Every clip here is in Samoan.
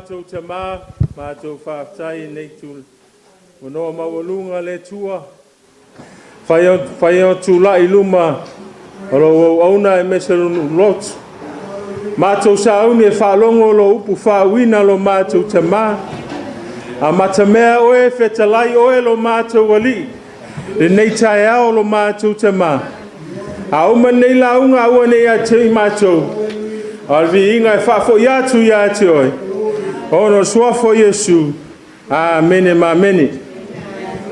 Matou Tamā, matou faafetai i lenei itula, avanoa maualuga le Atua, mafai ona tulai i luma o lau auauna aemaise o le nuu lotu. Matou sauni e faalogo lou upu faauuina lo matou Tama. Amatamea oe, fetalai oe lo matou Alii, lenei taeao lo matou Tama. A uma lenei lauga, aua ne i ia te matou, a o le viiga e faafoi atu ia te oe, ona o le suafa o Iesu. Amene ma amene.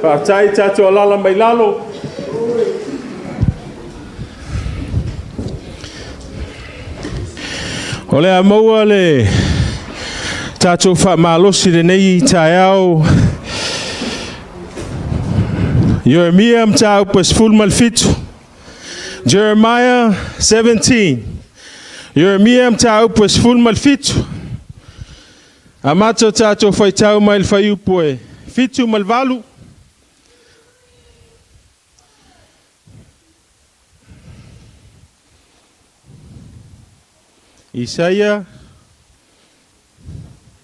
Faafetai tatou alaala mai lalo. O le a maua le tatou faamalosi i lenei taeao. Ieremia mataupu e 17. Jeremiah 17. Ieremia mataupu e 17. Amata o tatou faitau mai le fuaiupu e 7 ma le 8. Isaia,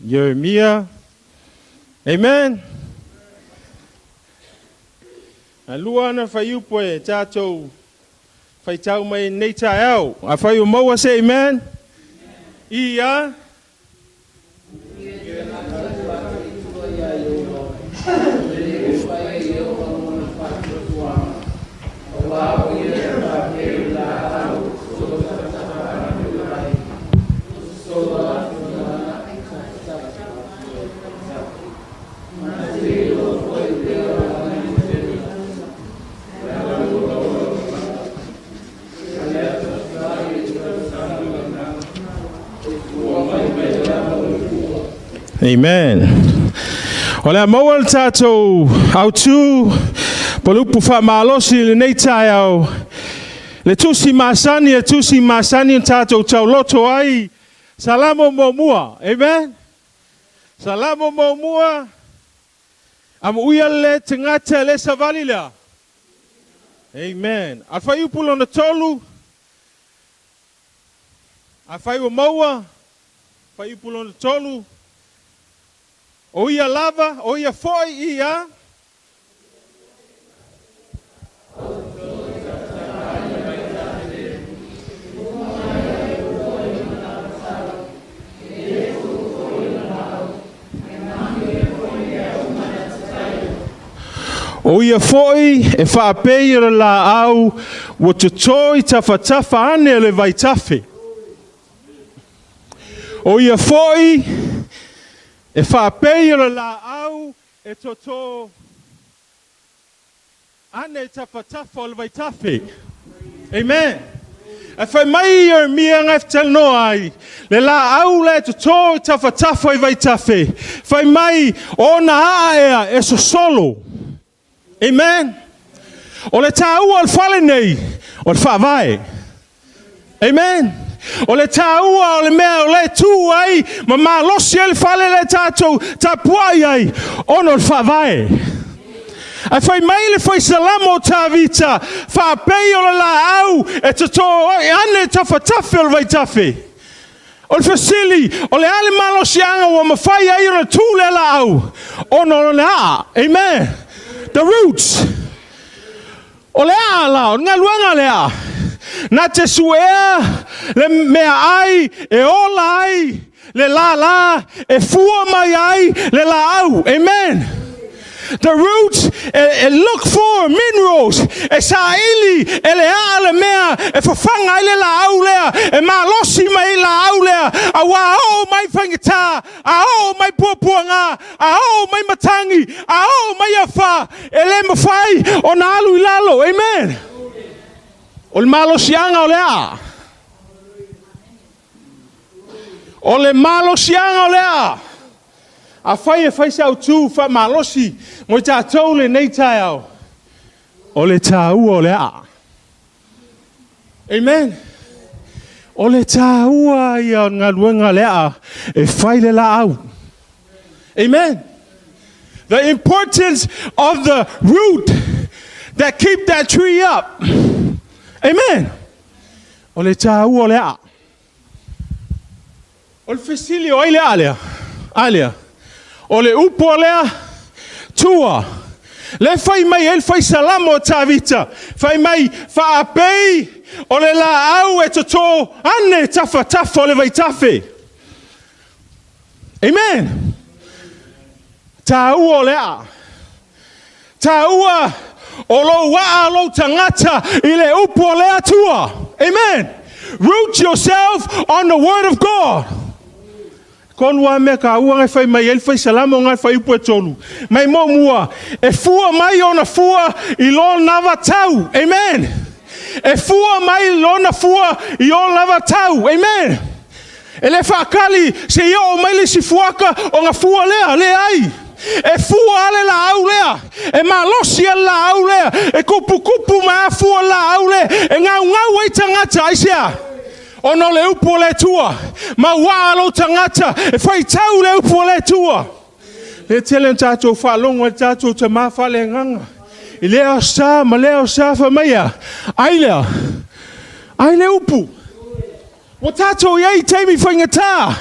Ieremia, amen. Na lua ana fuaiupu e tatou faitau mai nei taeao. Afai o maua se amen. Ia. Amen. O le a maua le tatou autu po o le upu faamalosi i lenei taeao, le tusi masani, le tusi masani na tatou tauloto ai, Salamo muamua. Amen. Salamo muamua, amuia le tagata le savali lea. Amen. A fuaiupu lona tolu, afai ua maua, fuaiupu lona tolu, o ia lava, o ia foi ia. O ia foi e faapei o le laau ua toto i tafatafa ane o le vaitafe. O ia foi e faapei o le laau e toto ane i tafatafa o le vaitafe. Amen. E fai mai Ieremia ngai fetalanoa ai, le laau le toto i tafatafa i vaitafe, fai mai ona aa ea e sosolo. Amen. O le tāua o le fale nei, o le faavae. Amen. O le tāua o le mea o le tū ai, ma malosi ai le fale le tātou tapuai ai, ona o le faavae. Ae fai mai le fai salamo o Tavita, faapei o le laau e toto ai ane tafatafe o le vaitafe. O le fesili, o le a le malosiaga ua mafai ai ona tū lea laau? Ona o le aa. Amen. The roots. O le aa la, o le galuega lea. Na te suea le mea ai e ola ai le lālā e fua mai ai le laau. Amen. The roots e look for minerals, e saili e le aa le mea e fafaga ai le laau lea, e malosi mai ai laau lea, auā oo mai faigata, a oo mai puapuaga, a oo mai matagi, a oo mai afa, e le mafai ona alu i lalo. Amen. O le malosiaga o le aa. O le malosiaga o le aa. Afai e fai se autu faamalosi mo i tatou lenei taeao, o le tāua o le aa. Amen. O le tāua ia o le galuega le aa e fai le laau. Amen. The importance of the root that keep that tree up. Amen. O le tāua o le aa. O le fesili o ai le aa lea? A lea, o le upu a le Atua. Lea e fai mai ai le fai salamo o Tavita, fai mai, faapei o le laau e totō ane tafatafa o le vaitafe. Amen. Tāua o le aa. Tāua o lou aa lou tagata i le upu o le Atua. Amen. Root yourself on the word of God. Tolu a mea ka ua ngai fai mai ai le fai salamo ngai fai upu e tolu. Mai mo mua, e fua mai ona fua i lona vatau. Amen. E fua mai lona fua i ona vatau. Amen. E le faakali se i o mai le si fuaka o nga fua lea, le ai. E fua ale la au lea. E malosi ale la au lea. E kupu kupu ma a fua la au lea. E ngau ngau ai tagata ai sea. Ona o le upu o le Atua. Ma ua lou tagata e faitau le upu o le Atua. Le tele na tātou faalogo e tātou te mā whale nganga. I lea o sa ma lea o sa fa maia. Ai lea. Ai le upu. Ua tātou i ai taimi whaingatā.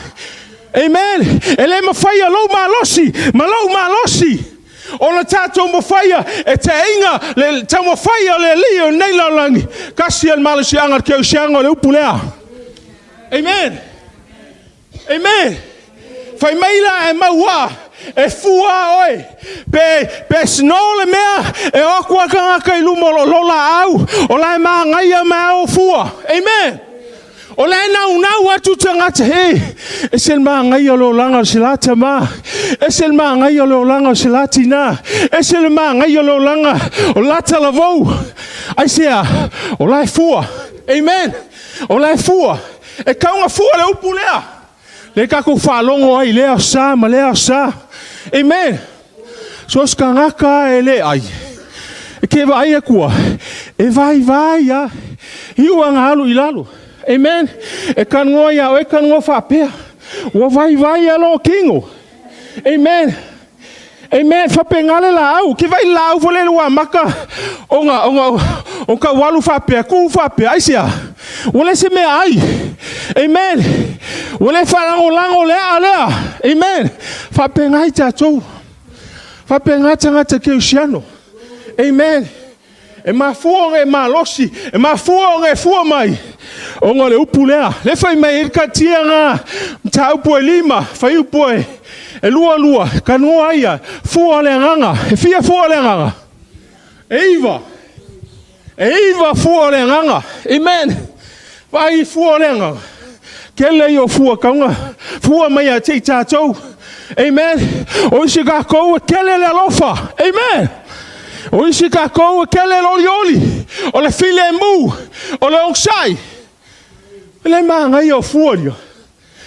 Amen. E le mawhaia lou malosi, ma lou malosi. O na tātou mawhaia e te inga le taumawhaia le li o nei laulangi. Kasi al malosi anga ke o sianga o le upu lea. Amen. Amen. Fai mai la e maua e fua oe. Pe, pe snow le mea e o aku aka i lumo lo lola au. O la e maangaia ma o fua. Amen. O le nau nau atu tagata he. E se maangaia o le olaga o se lata ma. E se maangaia o le olaga o se lati na. E se maangaia o le olaga o lata lavou. Ai sea, o la e fua. Amen. O la e fua. E kaunga fua le upu lea. Le kako whalongo ai lea sa ma lea sa. Amen. So se kangaka e le ai. E ke vai akua. E vai vai ya. Iu anga alu i lalo. Amen. E kangoa ia o e kangoa whapea. Ua vai vai a lo kingo. Amen. Amen. Whapengale la au. Ke vai la au fole lua maka. Onga, onga, o ka walu whapea, ku whapea. Ai sea. Ua le se mea ai. Amen. Ua le wharango lango lea lea. Amen. Whapenga i tātou. Whapenga tangata ke usiano. Amen. E mafua o e malosi, e mafua o e fua mai. O ngā le upu lea. Le whai mai e ka tia ngā tā upu e lima, whai upu e, e lua lua, ka noa ia, fua le nganga, e fia fua le nganga. E iwa. E iwa fua le nganga. Amen. Vai fua le nganga. Kele i o fua kaunga. Fua mai a te i tātou. Amen. O isi kākou e kele le alofa. Amen. O isi kākou e kele le oli oli. O le file e mu. O le ongsai. E le maangai o fua lia.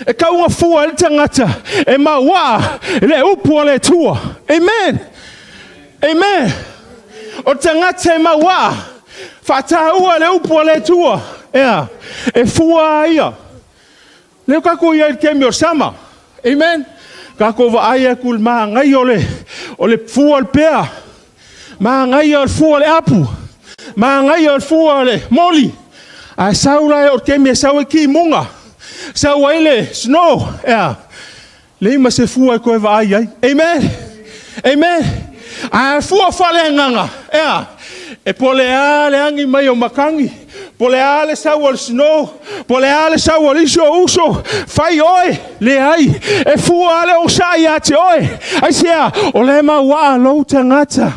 E kaunga fua e le tagata. E maua le upu o le Atua. Amen. Amen. O tagata e maua. Whataua le upu o le Atua. Ea. E fua ia. Leo kako ia i kemi o sama. Amen. Kako wa ai aku le maangai o le, o le fua le pea. Maangai o le fua le apu. Maangai o le fua le moli. A sau lai o kemi e sau e ki munga. Sau ai le snow. Ea. Le ima se fua e koe wa ai ai. Amen. Amen. A fua whale nganga. Ea. E pole a le angi mai o makangi. Pole a le sau o le snow. Pole a le sau o le iso uso. Fai oe. Le ai. E fua ale o sa ia te oe. Ai sea. O le maua lou tagata.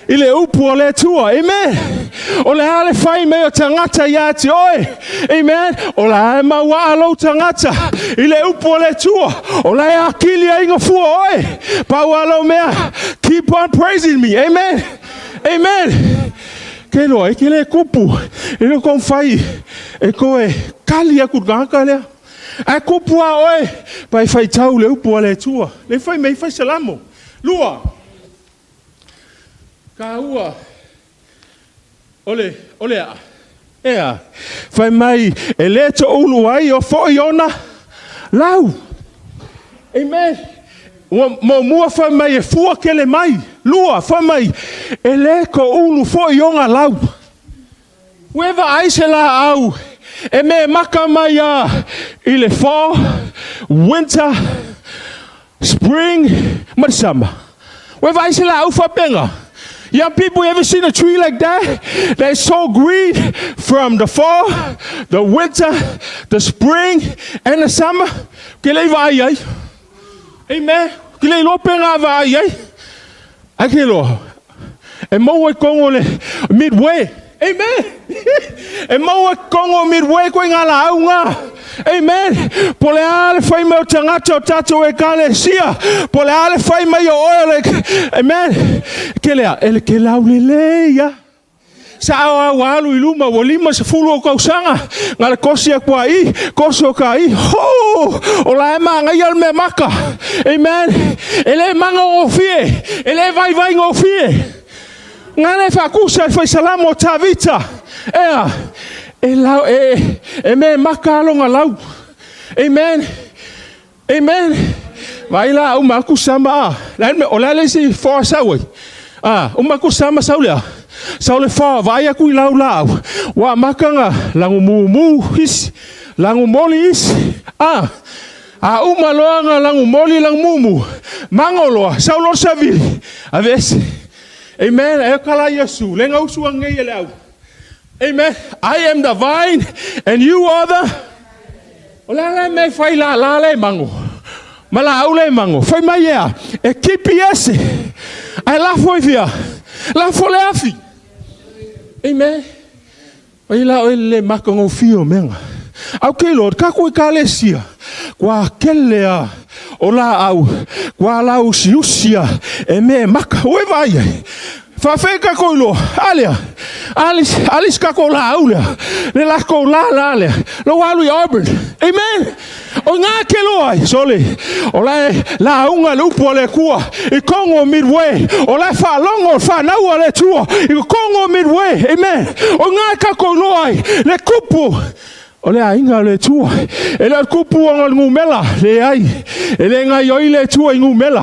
I le upu o le Atua. Amen. O le ale fai me o tagata ia te oe. Amen. O le maua lou tagata. I le upu o le Atua. O le akili ai nga fua oe. Pau alo mea. Keep on praising me. Amen. Amen. Ke loa, e ke le kupu. E le kon fai. E koe kali aku ngaka lea. A kupu a oe. Pai fai tau le upu a le Atua. Le fai mei fai salamo. Lua. Ka ua. Ole, ole a. Ea. Fai mai, e le to ulu ai o fo ona. Lau. Amen. Ua mo mua fai mai e fua kele mai. Lua fai mai, e le ko ulu fo i onga lau. Ueva ai se la au. E me maka mai a i le fall, winter, Spring ma le summer. Ua e vaai i se laau faapena? Young people, you ever seen a tree like that? That is so green from the fall, the winter, the spring, and the summer. Ke le i vaai ai. Amen. Ke le iloa pe ngā vaai ai. Ai ke loa. E maua i kongo le Midway. Amen. E maua i kongo Midway koe ngā laau ngā. Amen. Po le a le whai mai o tangata o tātou ekalesia. Po le a le whai mai o oe o le... Amen. Ke lea, e le ke lau le leia. Sa ao au alu i luma, ua 50 o kausaga, na le kosi aku a i, kosi o ka i, ho! O la e māngaia le mea maka. Amen. E le maga gofie, e le vaivai gofie. Nga le faakusa e fai salamo o Tavita. Ea, e, lau, e, e me maka alonga lau. Amen. Amen. Vai la uma aku sama a. La me o la le si fo sau ai. A, uma aku sama sau lea. Sau le fo vai aku i lau lau. Wa makanga langu mumu isi, langu moli isi. A, a uma loa nga langu moli langu mumu. Mango loa, sau loa savili. Avese. Amen. E kala Yesu, le ngausu angei ele au. Amen. I am the vine and you are the O le ala me fai la la le mango. Ma la au le mango. Fai mai ea. E kipi ese. Ai lafo i fia. Lafo le afi. Amen. Oi la oi le makangofia o menga. Okay, Lord, ka koe ka le sia. Kua kele a o la au. Kua la usi usia e me maka. Ue vai ai. Faafetai ka iloa, a lea, alis, alis ka ko la au lea, le la ko la la lea, lo alu i Auburn. Amen. O ngā ke loa ai, sole, o la e la unga le upu a le kua, i Kongo Midway, o la e whaalongo, whanau a le tua, i Kongo Midway, amen. O ngā ka ko loa ai, le kupu, O le aiga o le Atua. E le o le kupu o le ngumela, leai. E le gaioi le Atua i ngumela.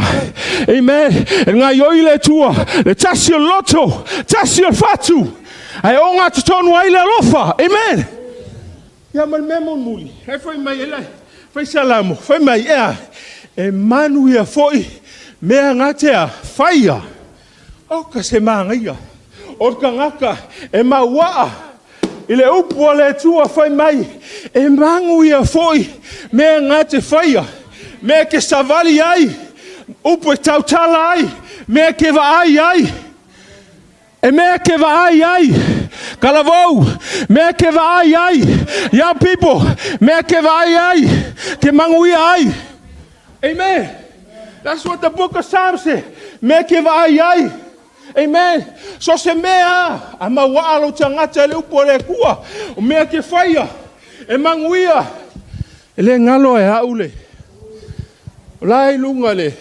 Amen. E gaioi le Atua, le tasi o le loto, tasi o le fatu. Ae o ngā totonu ai le alofa. Amen. Ia ma le mea mulimuli, e fai mai e le, fai salamo, fai mai ea, e manuia foi mea ngatea faia. O ka se māngaia, o le tagata e mauaa i le upu a le Atua fai mai, e manuia foi mea ngā te whaia, mea ke savali ai, upu e tautala ai, mea ke vaai ai, e mea ke vaai ai, kalavou, mea ke vaai ai, young people, mea ke vaai ai, ke manuia ai. Amen. That's what the book of Psalms say. Mea ke vaai ai. Amen. So se mea a mauaa lou tagata i le upu a le Atua. O mea ke faia, e manuia. E le galo e au le. O la i luga le,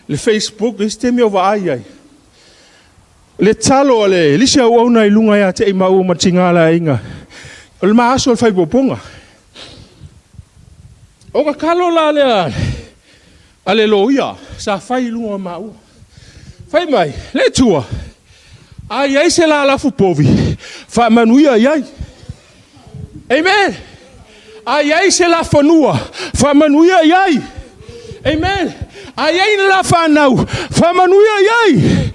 le Facebook, isi taimi o vaai ai. Le talo a le lisi auauna i luga ia te i maua ma tiga la aiga. O le maaso o le faipopoga. O ka kalo la lea a le loia sa fai i luga o maua. Fai mai, le Atua, a i ai se lalafu povi, faamanuia i ai. Amen. A i ai se la fanua, faamanuia i ai. Amen. A i ai la whanau, faamanuia i ai.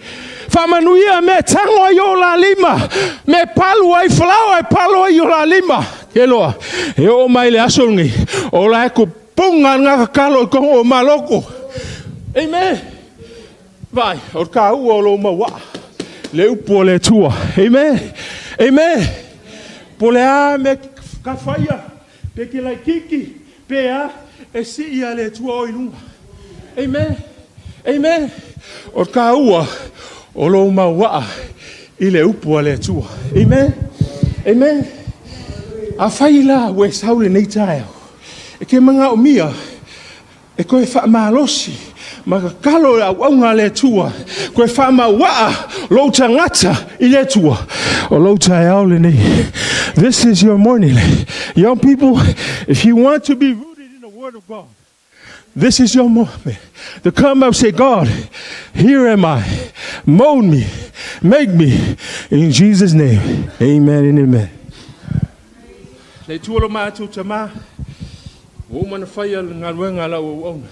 Faamanuia me tango ai o la lima, me palu ai falaoa e palu ai o la lima. Ke loa, e o mai le aso lenei, o la e kupunga ngā kakalo i kongo o maloko. Amen. Vai, o le kāua o lou mauaa, le upu o le Atua. Amen. Amen. Po le a me ka whaia, pe ke laikiki, pe a, e sii a le Atua o i lunga. Amen. Amen. O le kāua o lou mauaa i le upu a le Atua. Amen. Amen. A whai la ua e sau lenei taeao. E ke manaomia e koe faamalosi ma kakalo le auauna a le Atua, koe faamauaa lou tagata i le Atua. O lou taeao lenei. This is your morning. Young people, if you want to be rooted in the Word of God, this is your moment to come up and say, God, here am I. Mold me, make me. In Jesus' name, amen and amen. Le Atua lo matou Tama, ua uma ona faia le galuega a lau auauna.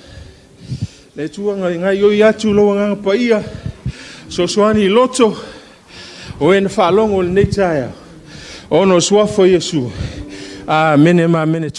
Le Atua gaoioi atu lou agaga paia, fesoasoani i loto o e na faalogo i lenei taeao, ona o le suafa o Iesu. Amene ma amene.